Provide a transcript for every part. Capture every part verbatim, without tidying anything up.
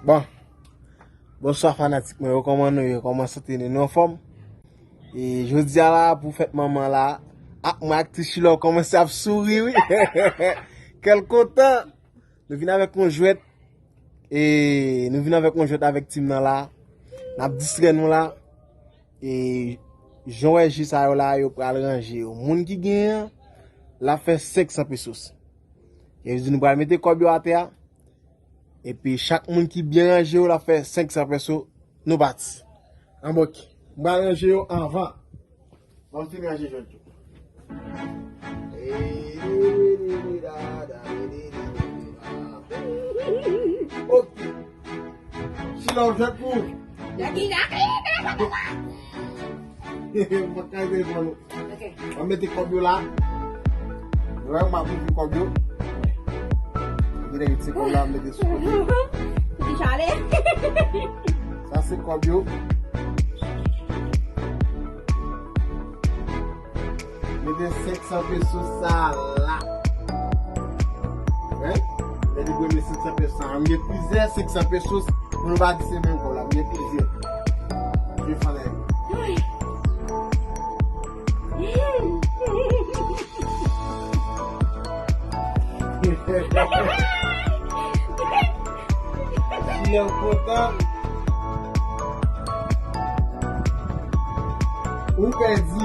Bon. Bonswa fanatik mwen yo, kòman nou ye? Kòman sante nou? Nou anfòm? E jodi a la, pou fèt manman la, ak mwen ak ti Chilò kòmanse ap souri, wi. Kè l kontan. Nou vin avèk yon jwèt. E nou vin avèk yon jwèt avèk team nan la. N ap distrè nou la. E jan w wè je sa yo la, yo pral ranje yo. Moun ki genyen an, l ap fè senk san pesos. Sa vle di nou pral mete kòb yo atè a. Epi chak moun ki byen ranje yo, l ap fè senk san peso. Nou pati. Anbòke. M pral ranje yo anvan. Ban m fin ranje jwèt yo. Ok. Chilò, jwèt pou ou. Jackie, Jackie, telefòn pou mwen. M pa t ka telefòn ou. Ok. Mwen mete kòb yo la. Wè, m ap ouvri kòb yo. Mete yo ti kòb la, mete sou kote. Ti chale. Sa se kòb yo. Mete senk san peso sa la. Wè? Mete premye senk san peso sa. M gen plizyè senk san peso. Pou nou pa di se menm kòb la. M gen plizyè. Je fanèk. Chilò kontan. Ou pèdi.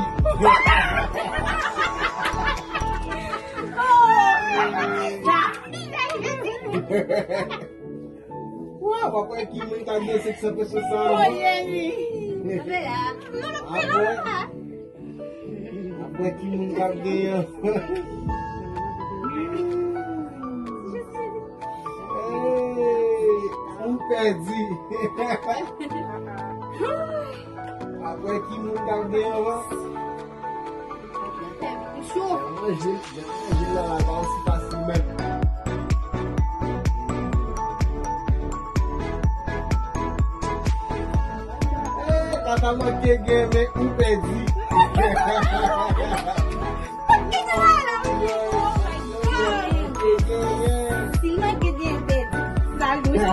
Wa, w ap wè ki moun k ap gen senk san peso sa yo. Oye, wi. Apre la. Apre, apre ki moun k ap gen an. Hey, ou pèdi. Apre ki moun k ap gen an. Cho. Manje, manje la la pa osi fasil menm. Eh, pa ta manke gen, men ou pèdi. Si manke gen, pèdi. Sa gouj.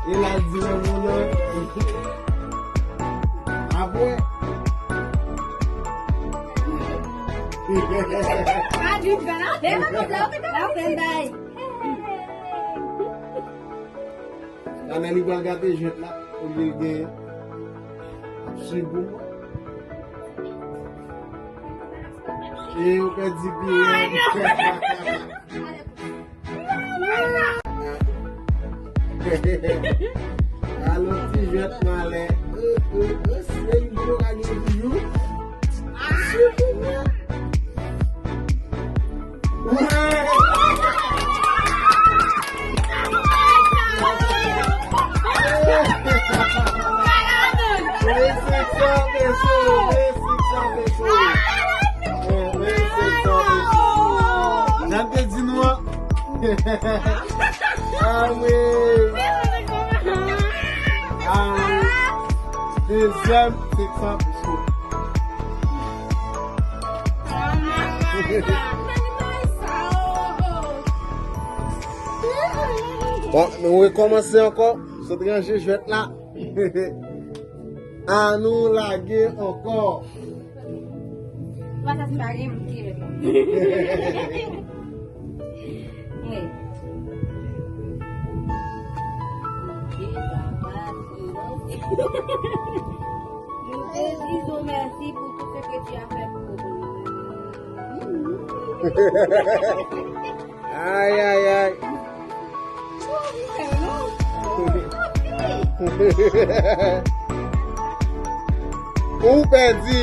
E la di nan moun nan. Apre. Anè li pral gate jwèt la, olye l genyen. Ap swiv pou mwen. E ou pèdi pi. Alon ti jwèt malè. Se li ki yo ka gen toujou. Swiv pou mwen. Jan te di nou an. Ah wi. Ah wi. Dezyèm, senk san peso. Bon, nou rekòmanse ankò. Sot ranje jwèt la. An nou lage ankò. Ou pa sa si pa gen moun ki ret la. Wi. Mon Dieu, papa, silence. Nous te disons merci pour tout ce que tu as fait pour nous. Ay, ay, ay. Ou pèdi.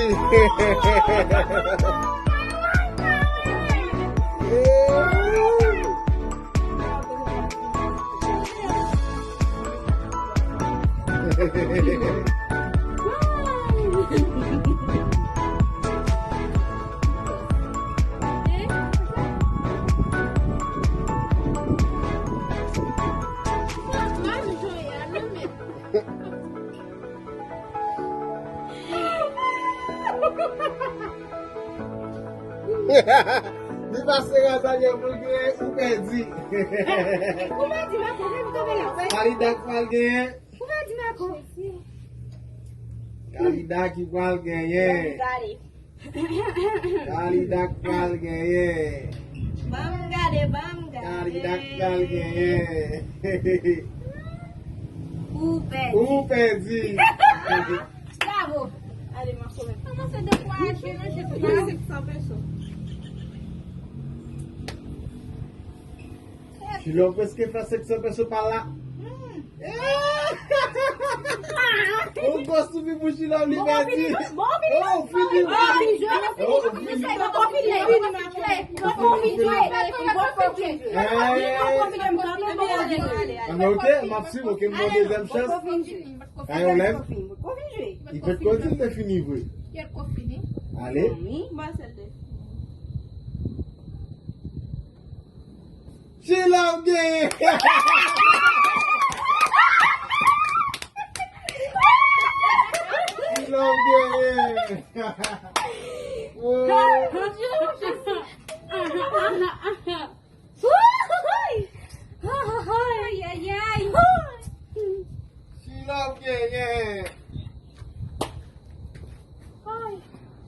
Pase Razalyan pou l genyen, ou pèdi. Ou pèdi, Marco, vin kanpe la. Kalida k pral genyen. Ou pèdi, Marco. Kalida ki pral genyen. Kalida k pral genyen. Ban m gade, ban m gade. Kalida k pral genyen. Ou pèdi. Ou pèdi. Bravo. Ale, Marco, men. Kòman se de fwa achte nan Jezi? Senk san peso. Chilò preske fè senk san peso pa la. Hmm. Yon gwo soupi pou Chilò li pèdi. Bon, fini. Oh, fini. Oh, fini. Ah, men ok, m ap swiv, ok, m pran dezyèm chans. Ka yon lè. Li pa t konn si l te fini vre. Ale. Chilò genyen. Chilò genyen. Oh. Chilò genyen.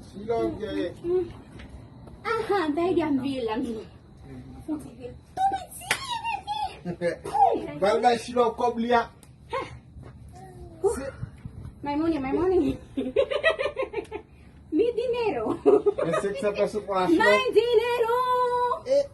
Chilò genyen. Aha, bagay a m vye la, m fouti vye tou piti, pipi. Pral bay Chilò kòb li a. My money, my money. Mi dinero. Men senk san peso pou Chilò. My dinero. Eh.